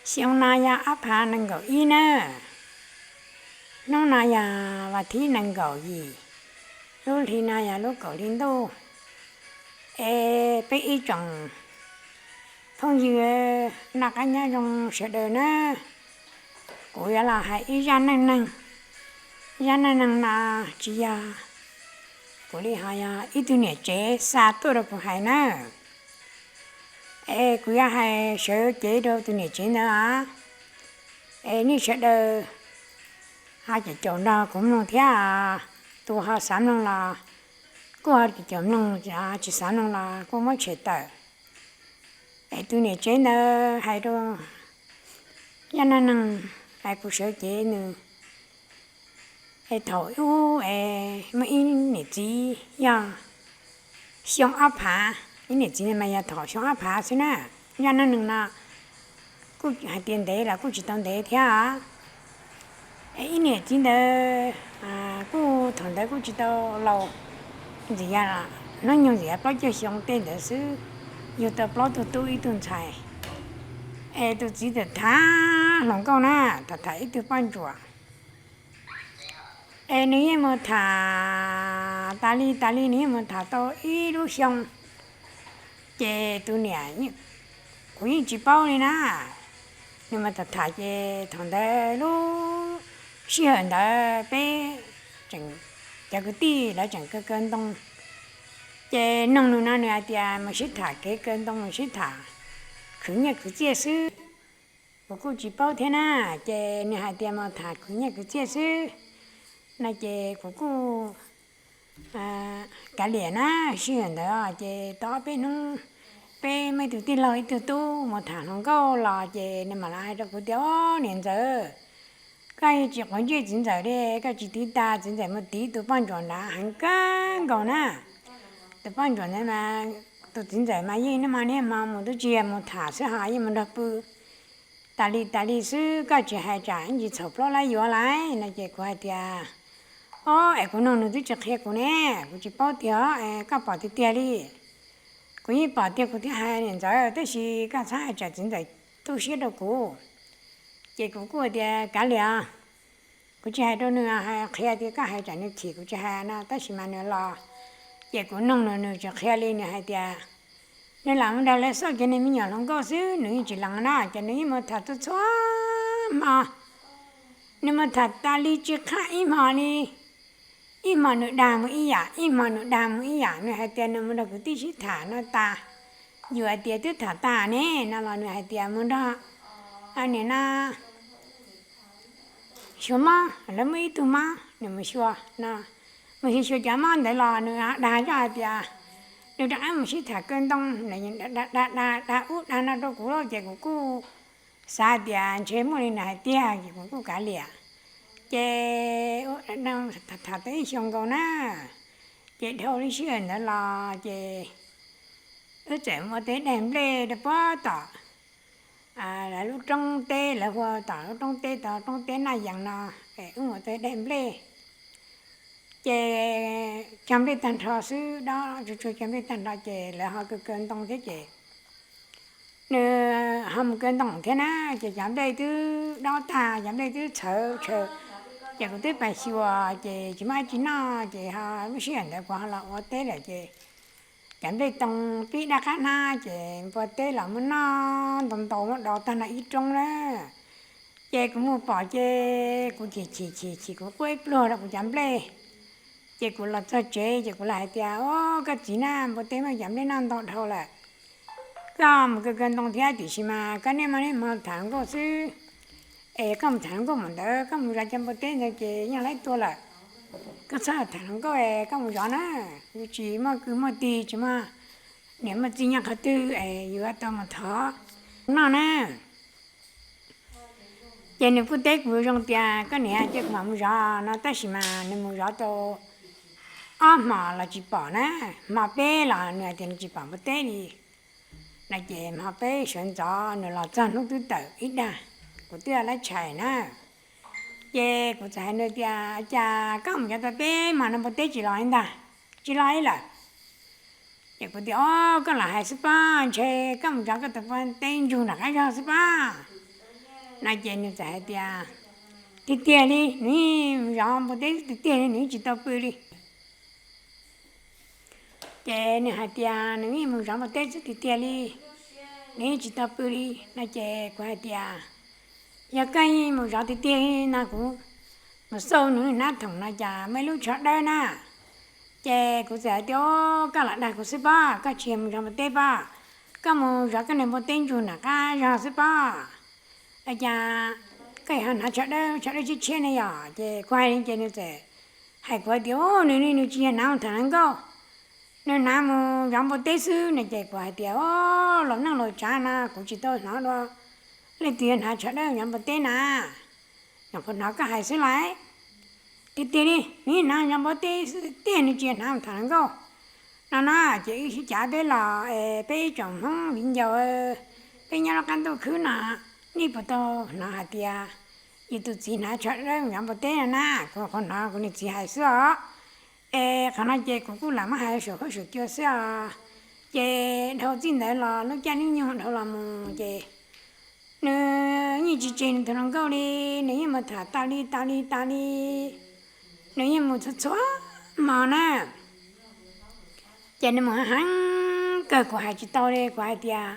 Xyoo no yog ob phav nees nkaum ib na, hnub no yog vas thib nees nkaum yim, lub hli no yog lub kaum hli ntuj. Es peb ib tsoom phooj ywg noj qab nyob zoo sawv daws na, kuv yuav los hais ib zaj neej neeg. Zaj neej neeg no tsis yog kuv li, ho yog ib tug niam tsev xa tuaj rau kuv hais na. Es kuv yuav hais sawv cev rau tus niam tsev ntawd os. Es nej sawv daws ho caum caum nrog kuv mloog thiab, tus ho xav mloog los kuj ho caum caum mloog, tsis xav mloog los kuj muab tshem tawm. Es tus niam tsev ntawd hais rau, yog neej neeg hais kuv sawv cev nws. Es thaum ub es muaj ib niam txiv yog xyoo ob phav, ib niam txiv no mas yog thaum xyoo ob phav xwb na. Yog neej neeg no kuj hais tias ntev los kuj tsis tau ntev thiab. Es ib niam txiv ntawd kuj thaum ntawd kuj tsis tau laus, ntxim yog hnub nyoog ntxim yog plaub caug xyoo tej ntawd xwb, yug tau plaub tug tub ib tug ntxhais. Es tus txiv tham tham hluas nkauj na, tham tham ib tug poj ntsuam. Es nws yeej mus tham tas li tas li, nws yeej mus tham tau ib lub xyoo. Ces tus niam, kuv yeej tsis paub li na, nws mus tham tham ces thaum ntawd lub sij hawm ntawd peb tseem, cov kwv tij lawv tseem kaw kaw ntoo. Ces noog nws no nws hais tias mus sib tham kev kaw ntoo, mus sib tham khwv nyiaj khwv txiaj xwb. Kuv kuj tsis paub thiab na, ces nws hais tias mus tham khwv nyiaj khwv txiaj xwb no ces kuv kuj kav liam na. Sij hawm ntawd ces tau ob peb hnub, peb muaj ib tug tij laug ib tug tub mus tham hluas nkauj los ces nws mam li hais rau kuv tias, Ob, niam ntxawm, koj tsis quav ntsej txiv ntxawm li, koj tsis tiv tas txiv ntxawm mus tiv tus poj ntsuam ntawd heev kawg nkaus na. Tus poj ntsuam ntawd mas, tus txiv ntxawm mas yeej niaj hmo niaj hmo mus twb tsis yog mus tham xwb ho yeej mus nrog pw tas li tas li xwb, koj tsis hais tsam ib ntsis txhaum plaub lab yuav lawm no. Ces kuv hais tias, Ob, es kuv noog nws twb tsis qhia kuv ne, kuv tsis paub tiag, es koj pom tiag tiag li. Kuv yeej pom tiag kuv thiaj hais niam ntxawm, tab sis koj txhob hais tsam txiv ntxawm tu siab rau kuv. Ces kuv kuj tias kav liam, kuv tsis hais rau nws, qhia tias koj hais tsam nws chim kuv tsis hais no, tab sis mas nws los, ces kuv noog nws, nws tsis qhia li, nws hais tias nws lam mus nrog lawv xauj cov niag me nyuam hluas nkauj xwb, nws yeej tsis lees na, ces nws yeej mus tham txhua txhua hmo. Nws mus tham tas li tsis qhaj ib hmo li. Ib hmo nws dag mus ib yam, ib hmo nws dag mus ib yam, nws hais tias nws mus nrog kwv tij sib tham no tas, yus hais tias twb tham tas ne no los nws hais tias mus nrog niam no xyuas mob, lawv muaj ib tug mob nws mus xyuas no, mus xyuas xyuas cov mob ntawd los nws dag zoj hais tias nws rov qab mus sib tham kaw ntoo, dag dag dag ub dag no rau kuv lauj, ces kuv kuj xav tias ntshe muaj li nws hais tiag ces kuv kuj kav liam. Ces tham tham tau ib xyoos nkaus na, ces dhau lub sij hawm ntawd los ces wb txawm mus ua teb daig nplej rau puag tom lub roob teb, lawv hu tom lub roob teb, tom roob teb Naj Yees no, wb mus ua teb daig nplej. Ces cog nplej tag nrho xwb, dob tsuag tsuag cog nplej tag nrho ces lawv ho kaw kaw ntoo thiab ces nws ho mus kaw ntoo thiab na, ces cov nplej twb dob tag, cov nplej twb txhawv tshaw, ces kuv twb pais xyuas ces tsis muaj dab tsi noj, ces ho lub sij hawm ntawd kuv ho los ua teb lawm ces cov nplej too pib daj qab hnab ces npua teb los muab noj ntau ntau muab do tag nrho ib roob na. Ces kuv mus pom ces kuv chim chim chim chim kuv quaj ib pluag rau kuv cov nplej. Ces kuv los txog tsev ces kuv los hais tias, Au, koj txiv na, npua teb muab cov nplej noj ntau dhau lawm. Koj mus kaw kaw ntoo thiab tiam sis mas koj niaj hmo niaj hmo tham hluas nkauj xwb. Es koj mus tham hluas nkauj mus ntawd, koj mus zov cov npua teb ntawd ces yeej laib tua lawm. Koj txhob tham hluas nkauj es koj mus zov na, yus tsis muaj kwv muaj tij, tsis muaj niam muaj txiv nyob qhov twg es yus yuav tau mus thov noj na. Ces nws kuj teb kuv zoo tias, Koj niam, cia kuv mam mus zov no, tab sis mas nws mus zov tau ob hmos los tsis pom na, hmo peb los nws hais tias nws tsis pom npua teb li. No ces hmo peb sawv ntxov nws los txog hnub twb tawm ib dag, kuv twb laib tshais na. Ces kuv txawm hais nws tias, Cas koj mus zov tau peb hmos no npua teb tsis los li ntag, tsis los li lawm? Ces kuv tias, Au, koj lam hais xwb pob, ntshe koj mus zov koj tus npua teb ntsug nram qab zog xwb pob. No ces nws txawm hais tias, Tiag tiag li, nws yeej mus zov npua teb tiag tiag li, nws yeej tsis tau pw li. Ces nws hais tias nws yeej mus zov npua teb xwb tiag tiag li, nws yeej tsis tau pw li. No ces kuv hais tias, Yog koj yeej mus zov tiag tiag li no, kuv mus xauj nws hnab thoom no cas muaj ib lub tsho dawb na. Ces kuv txawm hais tias, Koj lam dag kuv xwb pob, koj tsis yog mus zov npua teb pob, koj mus zov koj niag npua teb ntsug nram qab zog xwb pob. Cas koj yuav hnav tsho dawb, tsho dawb tshiab tshiab ne yom? Ces kuv hais li ces nws txawm hais kuv hais tias, Nws, nws tsis yog hnav mus tham hluas nkauj, nws hnav mus zov npua teb xwb. No ces kuv hais tias, Los neej los tsav no kuv tsis tau hnov dua leej twg yuav hnav tsho dawb zov npua teb na, nyuam qhuav hnov koj hais xwb lauj. Tiag tiag li, nws yeej hnav zov npua teb xwb tiag, nws tsis yog hnav mus tham hluas nkauj. No no ces wb sib cav peb los, peb ib tsoom Hmoob viv ncaus, peb nyob lub qab ntuj khwb no, nej puas tau hnov hais tias yus tus txiv hnav tsho dawb zov npua teb no na? Kuv nyuam qhuav hnov kuv niag txiv hais xwb os. Es qhov no ces kuv kuj lam muab hais saum huab saum cua xwb os. Ces dhau txij ntawd los lub caij nyoog dhau los mus ces nws yeej tsis tseg nws tus hluas nkauj li, nws yeej mus tham tas li tas li tas li, nws yeej mus txhua txhua hmo na. Ces nws mus heev heev kawg kuv hais tsis tau li, kuv hais tias,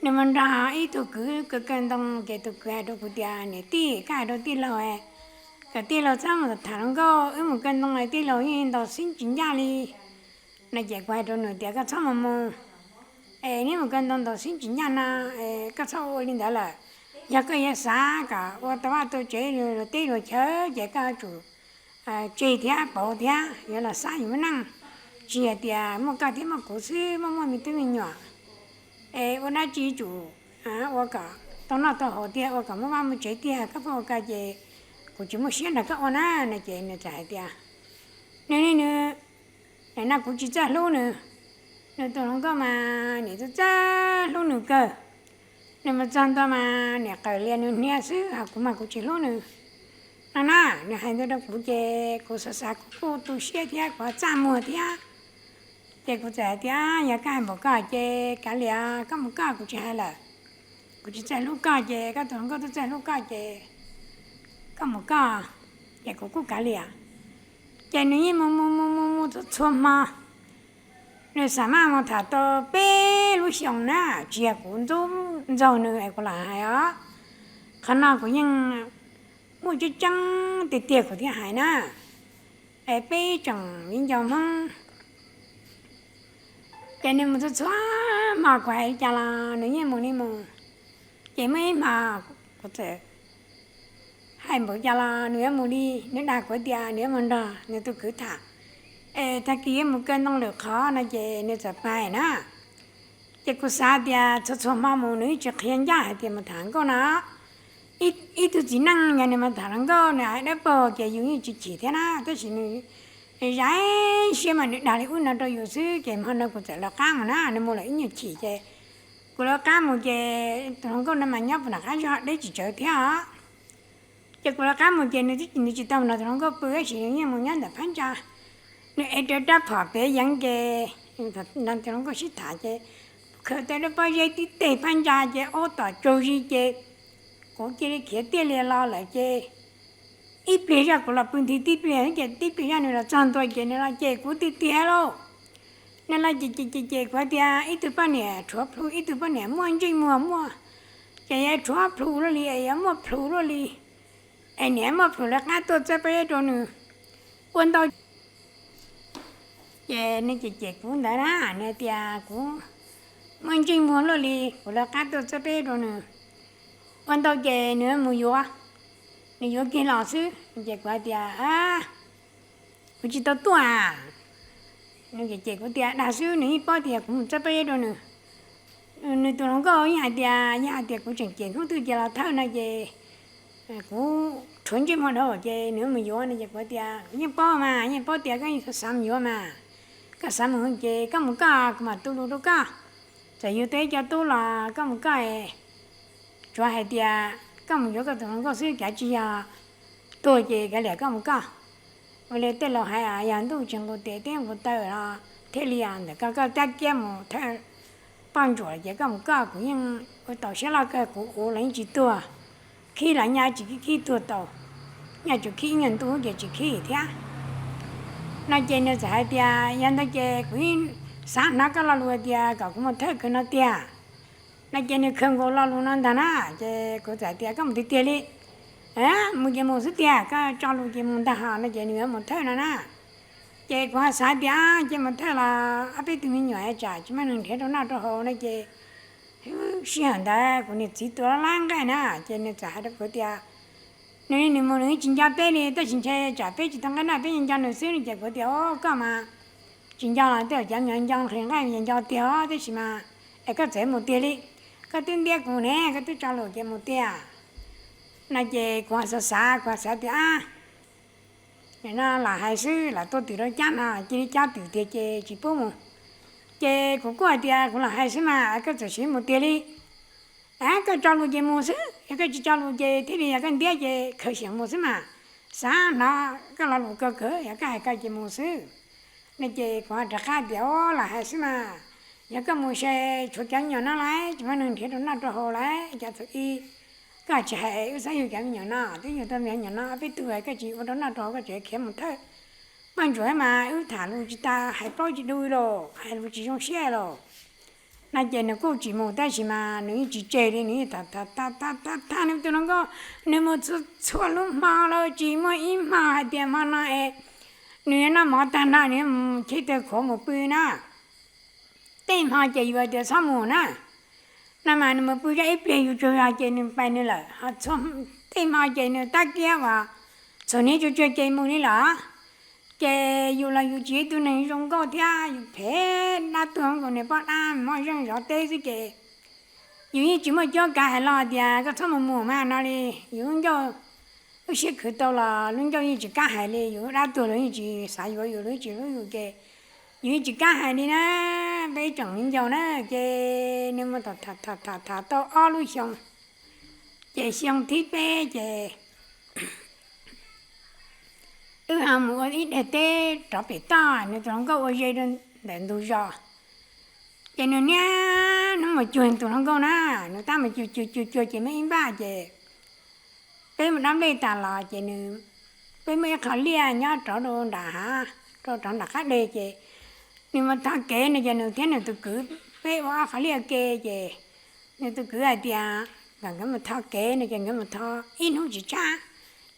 Nws mus nrog ib tug kwv kawg kawg ntoo, ces tus kwv hais rau kuv tias, Niam tij, koj hais rau tij laug, kom tij laug txhob mus tham hluas nkauj, wb mus kawg ntoo tij laug yeej ntaus xib tsis ncaj li. No ces kuv hais rau nws tias, Koj txhob mus mus, es neb mus kawg ntoo ntaus xib tsis ncaj no, koj txhob ua li ntawd lawm. Yog koj yuav xav kom ua tau vaj tau tsev luag teb luag chaw ces koj yuav tsum tseg thiab pauv thiab yuav los xab yus lub neej. Tsis hais tias muaj koj thiab muaj kuv xwb, muaj muaj me tub me nyuam, es ua dab tsi yuav tsum ua kom tau noj tau haus tiag, ua kom muaj vaj muaj tsev tiag, koj pheej ua ko ces kuv tsis muaj siab nrog koj ua na. No ces nws txawm hais tias, Nws, nws, nws, nim no kuv tsis txawj hlub nws, nws tus hluas nkauj mas nim txawj txawj hlub nws kawg. Nws mus txog ntua mas nim qawm lias nws hnia xwb, ho kuv mas kuv tsis hlub nws. No na, nws hais ntawd rau kuv ces kuv xav xav kuv kuj tu siab thiab kuv txaj muag thiab. Ces kuv txawm hais tias, Yog koj hais npaum koj ces kav liam, koj mus koj, kuv tsis hais lawm. Kuv tsis txawj hlub koj ces koj tus hluas nkauj twb txawj hlub koj ces koj mus koj. Ces kuv kuj kav liam. Ces nws yeej mus mus mus mus mus txhua txhua hmo. Nws xam maj mus tham tau peb lub xyoos na, tsis yog kuv ntxub ntxaug nws es kuv lam hais os. Qhov no kuv yeej muaj tseeb tseeb tiag tiag kuv thiaj hais na. Es peb tsoom viv ncaus Hmoob, ces nws mus txhua txhua hmo, kuv hais li cas los nws yeej mus li mus. Ces muaj ib hmo kuv txawm hais npaum cas los nws yuav mus li, nws dag kuv tias nws yuav mus nrog nws tus kwv tham, es tag kis yuav mus kawg ntoo lwm qhov no ces nws txawm pais na. Ces kuv xav tias txhua txhua hmo mus nws yeej tsis qhia ncaj hais tias mus tham hluas nkauj no. Ib tug txiv neej yog nws mus tham hluas nkauj nws hais dawb paug ces yus yeej tsis chim thiab na, tab sis nws zais siab mas nws dag li ub no rau yus xwb. Ces hmo no kuv txawm lawv qab mus na, nws mus lawm ib nyuag chim ces kuv lawv qab mus ces tus hluas nkauj no mas nyob puag nram qab zog deb tsis tsawv thiab os. Ces kuv lawv qab mus ces nws tsis tau nrog tus hluas nkauj pw, tab sis nws yeej mus nyob ntawm phab ntsa. Nws ev rawv rab phom pem yeev ces nrog tus hluas nkauj sib tham ces khaws tej lub pob zeb tib teg phab ntsa ces ob tom tsaug zis ces kuv cia li khiav tiaj lias los lawm ces ib pliag zoj kuv los pw nthi tib pliag ces tib pliag zoj nws los txog ntua ces nws los ces kuv tiag tiag lauj. Nws los ces ces ces ces kuv tias ib tug poj niam rhuav plhu, ib tug poj niam muaj ntsej muag muaj, ces yuav rhuav plhu luaj li es yuav muaj plhu luaj li, es niam muaj plhu lawv qab tuaj txawb pob zeb rau nws ua ntau. Ces nws ces ces kuv ntawd na, nws tias kuv muaj ntsej muag luaj li, kuv lawv qab tuaj txawb pob zeb rau nws ua ntau ces nws mus yuav, nws yuav kiag los xwb. Ces kuv hais tias, Kuv tsis tau tuaj. Nws ces ces kuv tias, Dag xwb, nws yeej paub tias kuv mus txawb pob zeb rau nws. Nws tus hluas nkauj yeej hais tias yog hais tias kuv tseem cem hnub twg ces los thawj no ces kuv rhuav ntsej muag dhau ces nws mus yuav no. Ces kuv tias, Yeej paub mas, yeej paub tias koj yeej xav mus yuav mas, koj xav mus ces koj mus koj, kuv mam tu lus rau koj. Txawm yus teb cov tub los koj mus koj, tsuav hais tias koj mus yuav koj tus hluas nkauj xwb, kav tsis yog tuag ces kav liam koj mus koj. Ua li tej laus hais, yog ntuj tsis nqus tes teb nqus taw los thiaj li ntawm koj, koj tab kiab mus thawj poj ntsuam ces koj mus koj, kuv yeej ua tau siab loj kawg, kuv ua los yeej tsis tuag. khib los nyaj tsis khib khib tuag tau, nyaj tsuas khib ib nyuag ntu ces tsis khib thiab. No ces nws txawm hais tias yog ntawd ces kuv xav hnov koj lo lus tias kom kuv mus thawj kawg no tiag. No ces nws khaws nkaus lo lus no ntag na, ces kuv txawm tias koj mus tiag tiag li, mus ces mus xwb tiag, koj tso lus ces mus ntag hos no ces nws yuav mus thawj no na. Ces kuv ho xav tias ces mus thawj los ob peb tug me nyuam tsam tsis muaj neeg nrhiav rau noj rau haus no ces sij hawm ntawd kuv niam txiv tua lab nqaij na, ces nws txawm hais rau kuv tias nws, nws mus nws tsis nco peb li, tab sis ntshe tsam peb tsis tau nqaij noj peb nco nws xwb no ces kuv tias o koj mas tsis nco los tej zaum cov me nyuam nco nqhis nqaij nco tiag os, tab sis mas es koj txawm mus tiag li, koj twb ntiab kuv ne, koj twb tso lus ces mus tiag. No ces kuv ho xav xav, kuv ho xav tias no lam hais xwb, lam tua twm rau cab no cia li cab twm tiag ces tsis pub mus. Ces kuv kuj hais tias kuv lam hais xwb mas, koj txawm siv mus tiag li, koj tso lus ces mus xwb, yog koj tsis tso lus ces thiaj li yog koj ntiab ces khaws xiam mus xwb mas, xav hnov koj lo lus kawg kawg, yog koj hais koj ces mus xwb. No ces kuv ho rov qab tias o lam hais xwb mas, yog koj mus ces tshuav cov me nyuam no lawm tsis muaj neeg nrhiav rau noj rau haus lawm, cov txawm ib, koj tsis hais wb xav yug cov me nyuam no, twb yug tau me nyuam no peb tug, koj tsis ua rau noj rau haus koj tseem khiav mus thawj poj ntsuam mas wb tham lus tsis tas, hais plaub tsis du los hais lus tsis zoo siab los. No ces nws kuj tsis mus tab sis mas nws yeej tsis tseg li, nws yeej tham tham tham tham nws tus hluas nkauj, nws mus txhua lub hmo los tsis muaj ib hmo hais tias hmo no es nws yuav noj mov tag nrho nws yuav mus cheb tawg khuav mus pw na. Tej hmo ces yus tias txhob mus na, no mas nws mus pw zaj ib pliag yus tsuas yog ces nws pais nws lawm, ho tej hmo ces nws tab kiab uas txhuam hniav tsuag tsuag ces mus li lawm. Ces yus los yus tsis yog ib tug neeg zoo nkauj thiab yus phem dab tuag nkaus niag poj dab mob zeej zov teb xwb ces yus yeej tsis muaj cuab kav hais los tias koj txhob mus mus mas no li. Yus lub ncauj, lub siab khwv tau los lub ncauj yeej tsis kam hais li, yus lub dab tuag los yeej tsis xav yuav yus, los tsis hlub yus ces yus yeej tsis kam hais li na. Peb tsoom viv ncaus na, ces nws mus tham tham tham tham tau ob lub xyoo, ces xyoo thib peb ces wb ho mus ua ib daim teb rov pem toj, nws tus hluas nkauj ua ze rau ntawm ntug zos. Ces nws niaj hnub mus cuag tus hluas nkauj na, nws tab mus cuag cuag cuag cuag ces muaj ib npaj ces peb mus dob nplej tas los ces nws, peb muaj ib qho liaj nyob rov rau nram hav, rau rov nram qab deg ces nws mus tho kev no ces nws thiab nws tus kwv, peb ua ob qhov liaj ke ces nws tus kwv hais tias kom nkawd mus tho kev no ces nkawd mus tho ib hnub tsis tshab,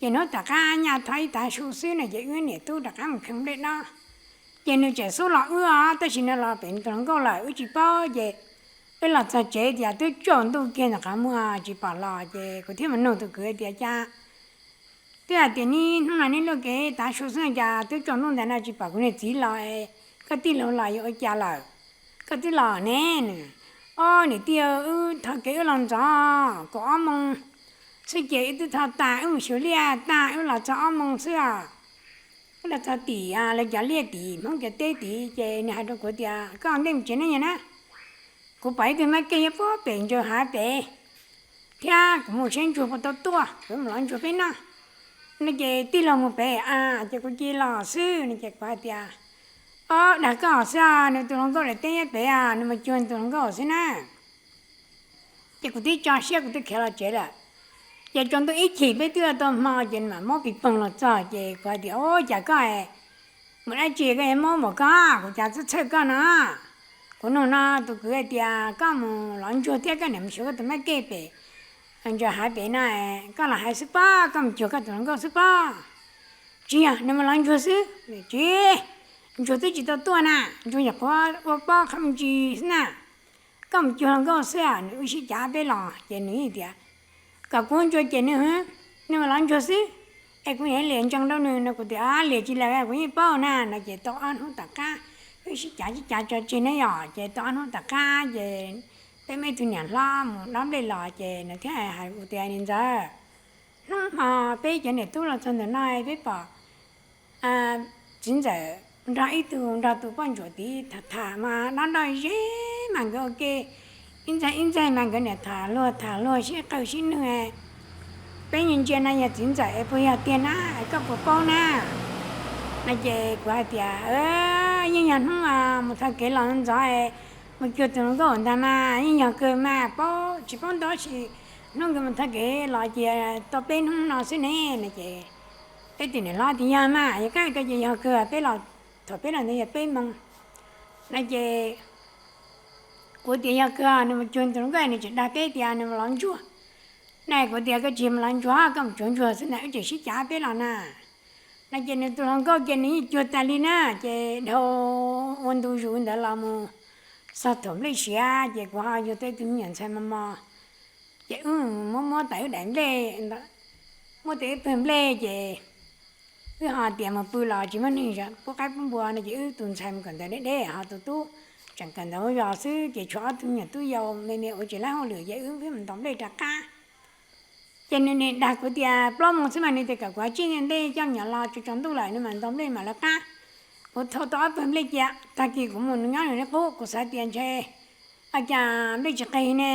ces hnub tom qab nyaj tho ib tav su xwb no ces wb niam tub rov qab mus kheej nplej dob. Ces nws tseem xub los wb os, tab sis nws los pem nws tus hluas nkauj lawm wb tsis paub ces wb los txog tsev tias twb tsaus ntuj kiag ntawm qhov muag tsis pom los ces kuv thiaj mus nug tus kwv tias cas twb hais tias neb hnub no neb luaj kev tav su xwb cas twb tsaus ntuj ntawm no tsis pom kuv niag txiv los, koj tij laug los yuav ua cas lawm, koj twb los ne. Ob niam tij, wb tho kev wb los ntxov kaum ob moos xwb ces wb twb tho tas, wb mus xyuas liaj tag wb los txog ob moos xwb os. Wb los txog tim lawv cov liaj tim Hmoob cov teb tid ces nws hais rau kuv tias koj ntej mus tsev ne yog na, kuv pom ib tug mab kej nyob puag pem ntsaws hav pem thiab kuv mus saib ntsuag puas tau tuaj, kuv mus lov ntsuag peb noj. No ces tij laug mus pem a, ces kuv cia li los xwb no ces kuv hais tias, ob, dag koj xwb os, nws tus hluas nkauj daim teb nyob pem os, nws mus cuag nws tus hluas nkauj xwb na. Ces kuv twb tso siab kuv twb khiav los tsev lawm. Ces tsaus ntuj ib chim peb twb tau hmo ces nws mam mob pis poog los txog ces kuv hais tias, ub, cas koj mus dab tsi koj yuav mob npaum koj, kuv cas txhawj txhawj koj no. Kuv nug no tus kwv hais tias koj mus lov ntsuag thiab koj niam mus xyuas koj tus mab kej pem ntsaws hav pem no, koj los hais xwb pob, koj mus cuag koj tus hluas nkauj xwb pob. Tsis yog, nws mus lov ntsuag xwb. Tsis, ntsuag twb tsis tau tuaj na, ntsuag nyuam qhuav ua pob qhov me ntsis xwb na. Koj mus cuag hluas nkauj xwb, nws wb sib cav peb los ces nws yeej tias kom kuv ntsuag ces nws, nws mus lov ntsuag xwb, es kuv niam liam ntsees rau nws no. Kuv tias liam tsis liam kuv yeej paub na no ces tau ob hnub tom qab, wb sib cav sib cav tso tseg ne yom, ces tau ob hnub tom qab ces peb muaj ib tug niam hlob mus dob nplej los ces nws thiaj hais kuv tias, niam ntxawm, hnub hmo peb cov niam tub los txog ntawm no peb pom txiv ntxawm nrog ib tug, nrog tus poj ntsuam tid tham tham mas dob nroj ze mas nkawd ua ke ib ntxaig ib ntxaig mas nkawd niam tham luag tham luag sib qawg sib nwj. Peb ntsia ntsia no yog txiv ntxawm es puas yog tiag na, koj puas paub na? No ces kuv hais tias yeej yog hnub mus tho kev los ntxov mus cuag tus hluas nkauj ntag mas yeej yog kawg mas, paub tsis paub ntau tab sis Hnub nkawd mus thov kev los cia tau peb hnub no xwb ne. No ces peb tus niam hlob tias yog mas, yog kab ko ces yog kawg, peb los, thaum peb los ntawd yog peb moos. No ces kuv tias yog kawg, nws mus cuag tus hluas nkauj, nws tseem dag peb tias nws mus lov ntsuag. No kuv tias koj tsis mus lov ntsuag, koj mus cuag ntsuag xwb ntag, wb tseem sib cav peb los na. No ces nws tus hluas nkauj ces nws yeej cuag tas li na. Ces dhau ua ntu zus ntawd los mus txog thaum nplej siav ces kuv ho yug tau ib tug me nyuam ntxhais mos mos. Ces wb muab muab tau wb daim nplej, muab tau ib pawg nplej ces wb ho tias mus pw los tsis muaj neeg pub qaib pub npua no ces wb tus ntxhais mus kawm ntawv deb deb, ho tus tub tseem kawm ntawv hauv zos xwb, ces tshuav ob tug me nyuam tub yau me me ua tsis laib hauj lwm, ces wb mus ntaus nplej rov qab. Ces nws nim dag kuv tias plaub moos xwb mas nws tias kom kuv ua tsiaj ntej coj me nyuam los, tsaus ntuj lawm nws mam ntaus nplej mam lawv qab. Kuv thau tau ob pawg nplej cia, tag kis kuv mus nws nyob nws li qub, kuv xav tias ntshe ua cas nplej tsis qig ne,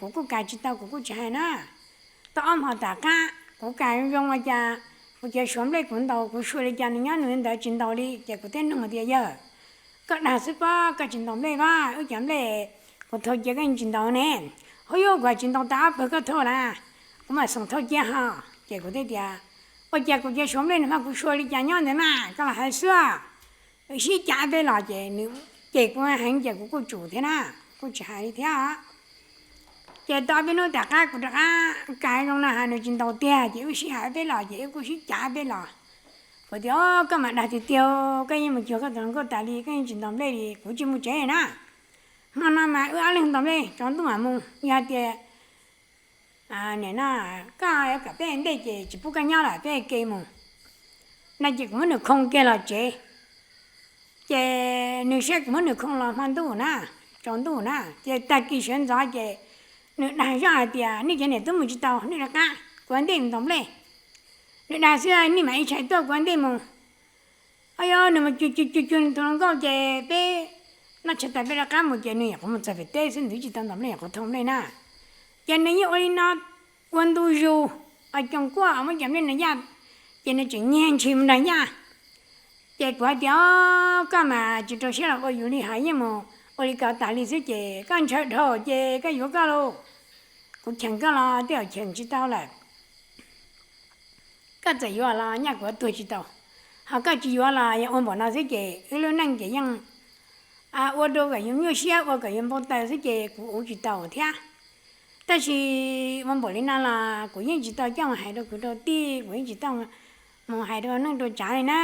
kuv kuj kav tsis tau, kuv kuj tsis hais na. Tau ob hmo tom qab kuv kav zoo ua cas kuv cia suav nplej kuv ntaus, kuv suav li cas nws nyob nws ntawd tsis ntaus li, ces kuv thiaj nug tias yawg, koj dag xwb pob, koj tsis ntaus nplej vaj, wb cov nplej kuv thau cia koj yeej tsis ntaus ne. Hub, yog kuv tsis ntaus tau ob pawg koj thau lawm, kuv mam xoom thau cia ho. Ces kuv thiaj tias ua cas kuv cia suav nplej no mas kuv suav li cas nyob ntawd mas koj los hais xwb. Sib cav peb los ces nws cem kuv heev ces kuv kuj tsum thiab na, kuj tsis hais li thiab. Ces tau peb hnub tom qab kuv rov qab kav zoo no ha nws tsis ntaus tiag, ces wb sib hais peb los ces wb kuj sib cav peb los. Kuv tias koj mam dag tiag tiag, koj yeej mus cuag koj tus hluas nkauj tas li, koj yeej tsis ntaus nplej li, kuv tsis mus tsev na. Hmo no mas wb ob leeg ntaus nplej tsaus ntuj mam mus, yog tias nim no koj yuav kom peb ntej ces tsis pub koj nyob lawm, peb ke mus. No ces kuv muab nws khoo kiag los tsev. Ces nws saib kuv muab nws khoo los hmo ntuj na, tsaus ntuj na, ces tag kis sawv ntxov ces nws dag zoj hais tias nej cov niam tub mus tsis tau, nej rov qab, kuv ua ntej mus ntaus nplej. Nws dag xwb, nej mam ib tshais tuaj, kuv ua ntej mus. Au yog nws mus cuag cuag cuag nws tus hluas nkauj ces peb noj tshais tas peb rov qab mus ces nws nyuam qhuav mus txog pem teb xwb, nws twb tsis tau ntaus nplej, nyuam qhuav thau nplej na. Ces nws yeej ua li no ua ntu zus, coos kuaj muab cov nplej no yaj, ces nws tseem nyiag ntshis mus nrog yaj. Ces kuv hais tias koj mas tsis rau siab los ua yus li, hais yeej mus ua li ko tas li xwb ces koj ntshaw dhau ces koj yuav koj lauj. Kuv cheem koj los tej zaum cheem tsis tau lawm. Koj txawm yuav los nyaj kuv tuag tsis tau, ho koj tsis yuav los yog ua npaum no xwb ces wb lub neej ces yeej ua rau kom yus nyuaj siab, ua kom yus npau taws xwb ces kuv ua tsis tau thiab. Tab sis ua npaum li no los kuv yeej tsis tau coj mus hais rau kwv rau tij, kuv yeej tsis tau mus hais rau neej rau tsav li na.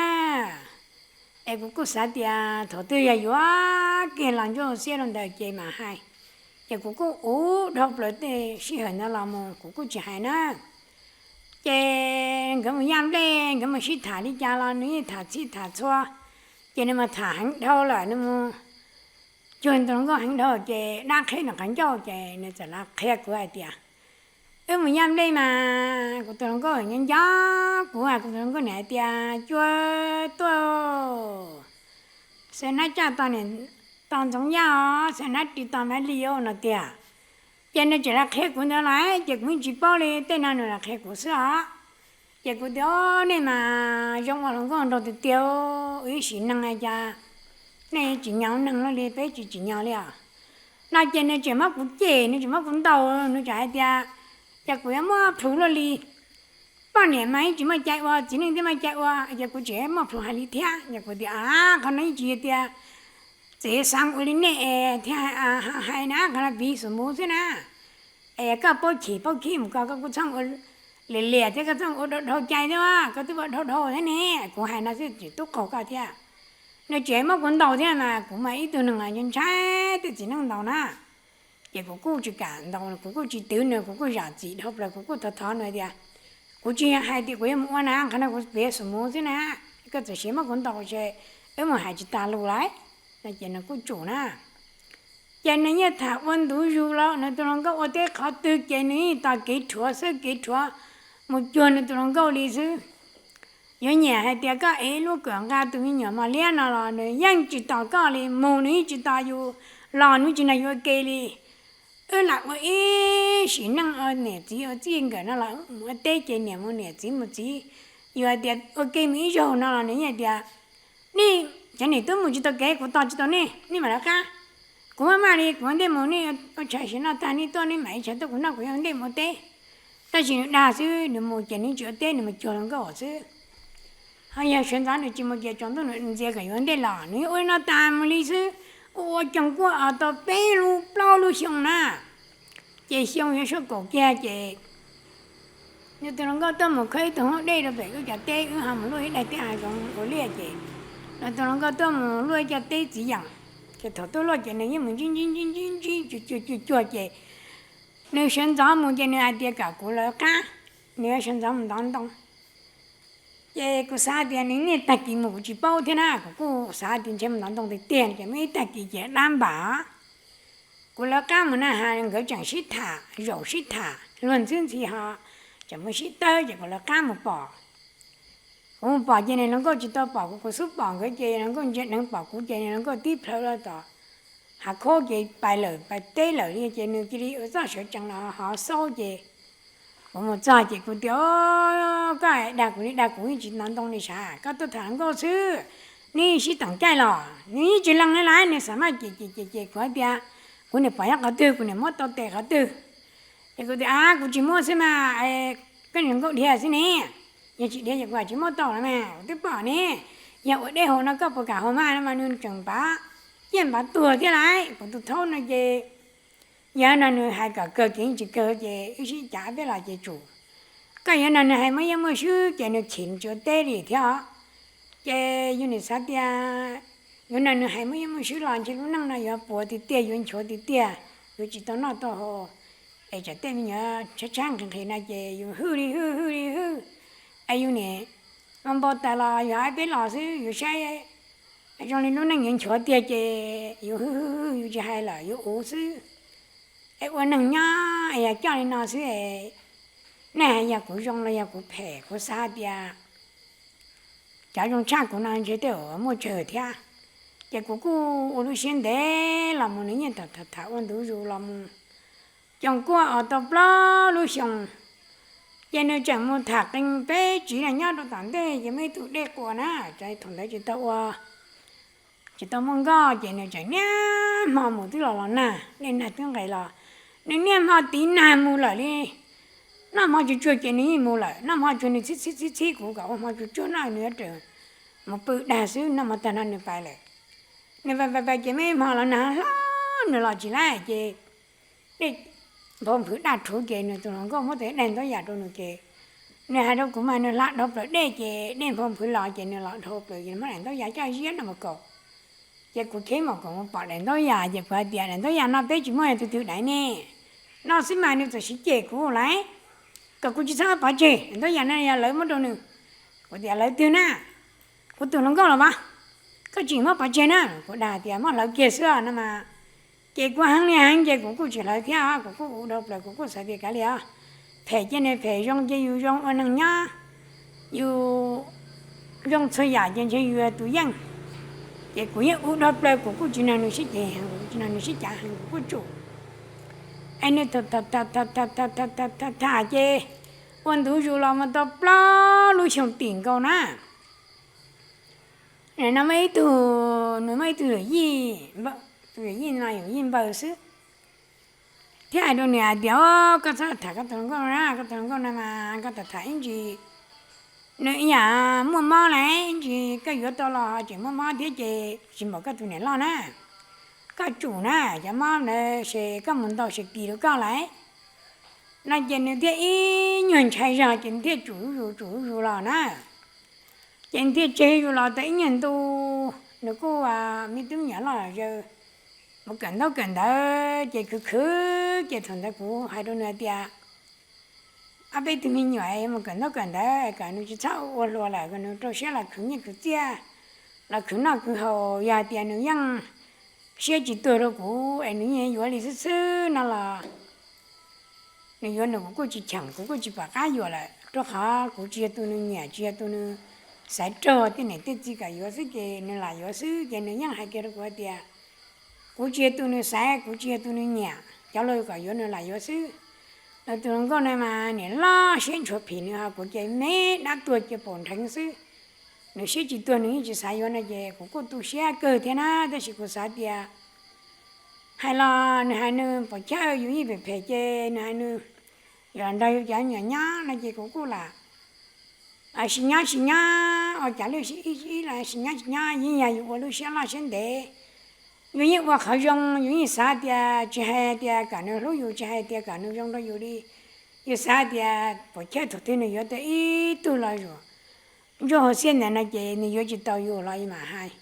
Es kuv kuj xav tias thaum twg yog yuav kiag los ntsuj xiab rau ntawd ces mam hais. Ces kuv kuj ua dhau plaws tej sij hawm ntawd los mus kuv kuj tsis hais na. Ces nkawd mus yaj nplej, nkawd mus sib tham li cas los nws yeej tham txhij tham txhua. Ces nws mus tham heev dhau lawm, nws mus cuag tus hluas nkauj heev dhau ces dab qheb nws qhov ncauj ces nws txawm los qhia kuv hais tias wb mus yaj nplej mas kuv tus hluas nkauj nyob nco kuv, kuv tus hluas nkauj niam hais tias cua tuaj, xav hnab caj tos ntxoov yaj os, xav hnab ris tos mab li os no tiag. Ces nws tseem los qhia kuv ntawd los ces kuv yeej tsis paub li, tej no nws los qhia kuv xwb os. Ces kuv tias nej mas zoo ua hluas nkauj nraug tiag tiag, wb ib sim neej cas nej tsis nyaum neeg luaj li, peb tsis tsim nyog li os. No ces nws tseem muab kuv cem, nws tseem muab kuv ntaus, nws tseem hais tias ces kuv yuav muaj plhus luaj li. Poj niam mas yeej tsis muaj cai ua, txiv neej thiaj muaj cai ua, ces kuv tseem muaj plhus hais li thiab. Ces kuv tias qhov no yeej tsis yog tias txiv xav ua li nej thiaj hais na, qhov no piv xus mus xwb na. Es koj paub chim paub khib mus ko, koj kuj txhob ua liam liam thiab, koj txhob ua dhau cai thiab, koj twb ua dhau dhau thiab ne. Kuv hais no xwb tseem tub qaug koj thiab. Nws tseem muab kuv ntaus thiab mas kuv mas ib tug neeg ntshai tej txiv neej ntaus na. Ces kuv kuj tsis kam ntaus, kuv kuj tsis twv nws, kuv kuj zam txim dhau plaws, kuv kuj thov thov nws tias kuv tsis yog hais tias kuv yuav mus ua na, qhov no kuv piav xus mus xwb na. Koj txawm siav muab kuv ntaus ces wb mus hais tsis tas lus lawm. No ces nws kuj tsum na. Ces nws yeej tham ua ntu zus los nws tus hluas nkauj ua teb qhov twg ces nws yeej tos kev rhuav xwb, kev rhuav mus cuag nws tus hluas nkauj li xwb. Yuav nyiam hais tias koj ev lub kawm nqa tus me nyuam mos liab no los nws yeej tsis tos koj li, mus nws yeej tsis tos yus, los nws tsis nrog yus ua ke li. Wb lam ua ib sim neej ua niam txiv ua txij nkawm no los mus ua teb ces niam mus niam txiv mus txiv. Yus hais tias ua ke mus ib zaug no los nws yeej tias nej cov niam tub mus tsis tau kev, kuv tos tsis tau nej, nej mam lawv qab. Kuv maj maj li kuv ua ntej mus, nej ua tshais sim noj tag nej tuaj, nej mam ib tshais tuaj kuv noj, kuv yuav ua ntej mus ua teb. Tab sis nws dag xwb, nws mus ces nws tsis ua teb, nws mus cuag hluas nkauj xwb. Ho yog sawv ntxov nws tsis mus ces tsaus ntuj nws ntxias kom yuav ntej los, nws ua li no tas mus li xwb. Ua ua coog kuaj os tau peb lub plaub lub xyoo na, ces xyoo yuav sua kaum kiag ces nws tus hluas nkauj tuaj mus khawb ib tug hoob dej rau pem wb cov teb, wb ho mus luaj ib daig teb hav zoov ua liaj ces nws tus hluas nkauj tuaj mus luaj ib co teb txiv yeem, ces thaum tuaj luaj ces nws yeej mus ntsib ntsib ntsib ntsib ntsib cuag cuag cuag ces nws sawv ntxov mus ces nws hais tias kom kuv lawv qab, nws yuav sawv ntxov mus ntov ntoo. Ces kuv xav tias nws niaj tag kis mus kuv tsis paub thiab na, kuv kuj xav tias ntshe mus ntov ntoo tiag tiag ces muaj ib tag kis ces dab npam. Kuv lawv qab mus na has nkawd tseem sib tham, zaum sib tham luag ntxhwb ntxhi ho tseem mus sib tawb ces kuv lawv qab mus pom. Kuv mus pom ces nws hluas nkauj tsis tau pom kuv, kuv xub pom nkawd ces hluas nkauj ntsia dheev pom kuv ces nws hluas nkauj tib plhaw rau tom hav khaub ces pais lawm, pais teb lawm li ces nws cia li ua txoj sawv tsees los hov xaub ces kuv mus txog ces kuv tias, Koj dag kuv li dag kuv yeej tsis hnov ntoo li sav, koj tuaj tham hluas nkauj xwb, neb sib teem caij los? Nws yeej tsis lees li lawm, nws xav maj ces ces ces ces kuv hais tias, Kuv niam pom nyob qhov twg, kuv niam muab tau tes qhov twg? Ces kuv tias, Ab, kuv tsis muab xwb mas, koj niam hluas nkauj dhia xwb ne. Yog tsis dhia ces kuv tsis muab tau los mas, kuv twb pom ne. Yog ua dej haus no koj puas kam haus mas no mas nws tseem npav ciaj npav tuag thiab lawm. Kuv tus thaub no ces yog no nws hais kom kawg kev tsis kawg ces wb sib cav peb los ces tsum. Koj yuav no nws hais muaj yeej muaj swb ces nws chim tsis ua teb li thiab os. Ces yus nim xav tias yuav no nws hais muaj yeej muaj swb los ntshe lub neej no yuav puas tiag tiag, yuav nchuav tiag tiag, yuav tsis tau noj tau haus. Es tsam tej me nyuam tshab tshab nqhis nqhis no ces yus hwj li hwj hwj li hwj. Es yus nim npau taws los yus hais peb los xwb, yus saib zoo li lub neej yuav nchuav tiag ces yus hwj hwj hwj, yus tsis hais lawm yuav uv xwb. Es ua neeg nyob es yog coj li no xwb es nej hais yog kuv zoo los yog kuv phem, kuv xav tias cov zoo tshaj kuv no ntshe tej zaum muaj tsawg thiab. Ces kuv kuj ua lub siab ntev los mus, nws yeej tham tham tham ua ntu zus los mus. Coog kuaj os tau plaub lub xyoo, ces nws tseem mus tham qee peb txiv no nyob rau tom ntej ces muaj ib tug dej quas na, thaum ntawd tsis tau ua, tsis tau muaj nkoj ces nws tseem niaj hmo mus twb los los nag, dej nag twb nqes los, nws niaj hmo tiv nag mus lawm li. Noj hmo tsuag tsuag ces nws yeej mus lawm, noj hmo tsuag nws txhib txhib txhib txhib kuv kom ua hmo tsuag tsuag no nws yuav mus pw dag xwb, noj hmo tag no nws pais lawm. Nws pais pais pais ces muaj ib hmo los nag hlob nws los tsis laj ces dej nphau nphwv daj rhuv ces nws tus hluas nkauj muab tus daig ntaub yas rau nws ces nws hais rau kuv mas nws hla dhau plaws dej ces dej nphau nphwv los ces nws los dhau plaws ces muab daim ntaub yas coj ziab no mus kaum. Ces kuv kheb mus kaum mus pom daim ntaub yas ces kuv hais tias daim ntaub yas no peb tsis muaj tus twg daiv ne, no xwb mas nws txawm siv cem kuv lawm, kom kuv tsis txhob pov tseg, daim ntaub yas no yog lawv muab rau nws. Kuv tias lawv twg na? Kuv tus hluas nkauj los as, koj tsis muab pov tseg na. Kuv dag tias muab hlawv kiag xwb no mas. Ces kuv heev li heev ces kuv kuj tsis hlawv thiab, kuv kuj ua dhau plaws, kuv kuj xav tias kav liam, phem ces nws phem, zoo ces yus zoo ua neeg nyob, yus zoo txhua yam ces ntshe yus yog tus yeej. Ces kuv yeej ua dhau plaws, kuv kuj tsis nrog nws sib ceg heev, kuv tsis nrog nws sib cav heev, kuv kuj tsum. Es nws tham tham tham ces ua ntu zus los mus tau plaub lub xyoo tim nkaus na. No muaj ib tug, nws muaj ib tug yawm yij, tus yawm yij no yawm yij npawg xwb, thiab hais rau nws hais tias, Koj txhob tham koj tus hluas nkauj na, koj tus hluas nkauj no mas koj tham tham ib ntsis, nws ib yam muaj mob lawm, ib ntsis koj yuav tau los tseem muaj mob thiab ces tsis npaum koj tus niam loj na. Koj tsum na, cov mob ntawd ces koj mus ntaus ces kis rau koj lawm. No ces nws thiaj ib nyuag ntshai zog ces nws thiaj tsum zuj zus tsum zuj zus los na. Ces nws thiaj tseg zuj zus los tau ib nyuag ntu, nws kuj me tub me nyuam loj zaws, mus kawm ntaub kawm ntawv ces khwv khwv ces thaum ntawd kuv hais rau nws hais tias, Ob peb tug me nyuam mus kawm ntaub kawm ntawv kom nws tsis txhob ua hluas lawm, kom nws rau siab los khwv nyiaj khwv txiaj, los khwv noj khwv haus. Yog hais tias nws yeej siab tsis tuag rau kuv es nws yeej yuav li xwb xwb no los nws yuav nws kuv kuj tsis cheem, kuv kuj tsis pom qab yuam lawm, rau qhov kuv tsis yog tus nws nyiam, tsis yog tus nws xaiv raug, tej niam tej txiv kom yuav xwb ces nws lam yuav xwb. Ces nws yeej hais kiag rau kuv hais tias, Kuv tsis yog tus nws xaiv, kuv tsis yog tus nws nyiam, cov laus kom yuav nws lam yuav xwb. Nws tus hluas nkauj no mas niam loj siab ntshuav phim nws, ho kuv ces me dab tuag cia paum nrheev xwb. Nws siab tsis tuag nws yeej tsis xav yuav no ces kuv kuj tu siab kawg thiab na, tab sis kuv xav tias hais los nws hais nws pom chawj yus yeej phem phem ces nws hais nws Yog nrog yus cov me nyuam nyob no ces kuv kuj lam sim nyob sim nyob ua cas lub siab ib ib los sim nyob sim nyob yeej yog yus ua lub siab loj siab ntev. Yus yeej ua qhov zoo, yus yeej xav tias tsis hais tias kom nws hlub yus, tsis hais tias kom nws zoo rau yus li, yus xav tias puas chawj thaum twg nws yuav tau ib tug los zuj zus hauv xiab ntawd no ces nws yuav tsis tau yus los mam hais.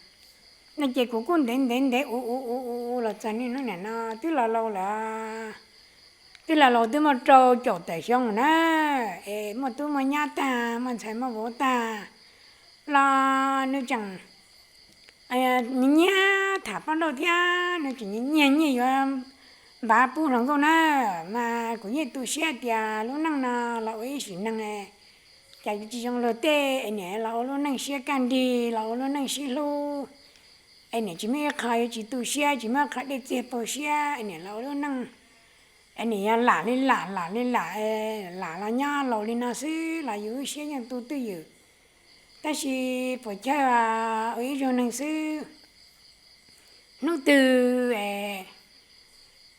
No ces kuv kuj ntev ntev ntev ua ua ua ua los txog niaj hnub niam no twb los laus lawm, twb los laus twb muaj rau caum tawm xyoo na, es muaj tub muaj nyab tag, muaj ntxhais muaj vauv tag los nws tseem nyiag tham poj nrauj thiab, nws tseem nyiag nyiaj yuav npav pub hluas nkauj na. Mas kuv yeej tu siab tias lub neej no los ua ib sim neej, cas tsis zoo luag tej, es niam los ua lub neej siab kaj nrig, los ua lub neej sib hlub, es niam tsis muaj ib qho yuav tsis tu siab, tsis muaj ib qho dej txiag paug siab, es niam los ua lub neej, es niam yog lam li lam lam li lam, lam los nyob laus li no xwb los yus lub siab yeej tu twj ywm. Tab sis puas chawj ua ib zaug neeg xwb, hnub twg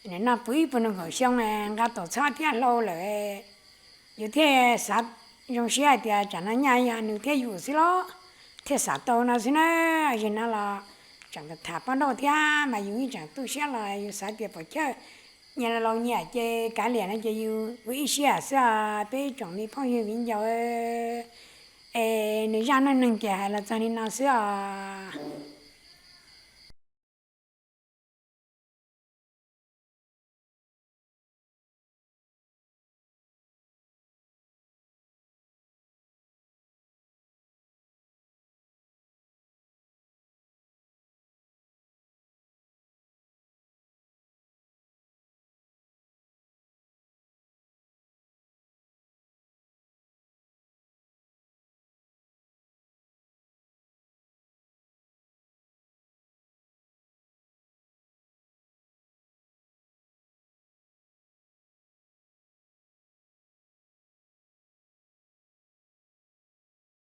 nim no puv ib puas nees nkaum xyoo nqa tuam txhob thiab hlau lawm, yus thiaj xav zoo siab hais tias tsam no nyaj yog nws thiab yus xwb los thiaj xav tau no xwb na. Yog no los tseem tham poj nrauj thiab mas yus yeej tseem tu siab los yus xav tias puas chawj nyias laus nyias ces kav liam no ces yus ua ib siab xwb os peb tsoom me phooj ywg viv ncaus. Es nws zaj neej neeg ces hais los txog li no xwb os.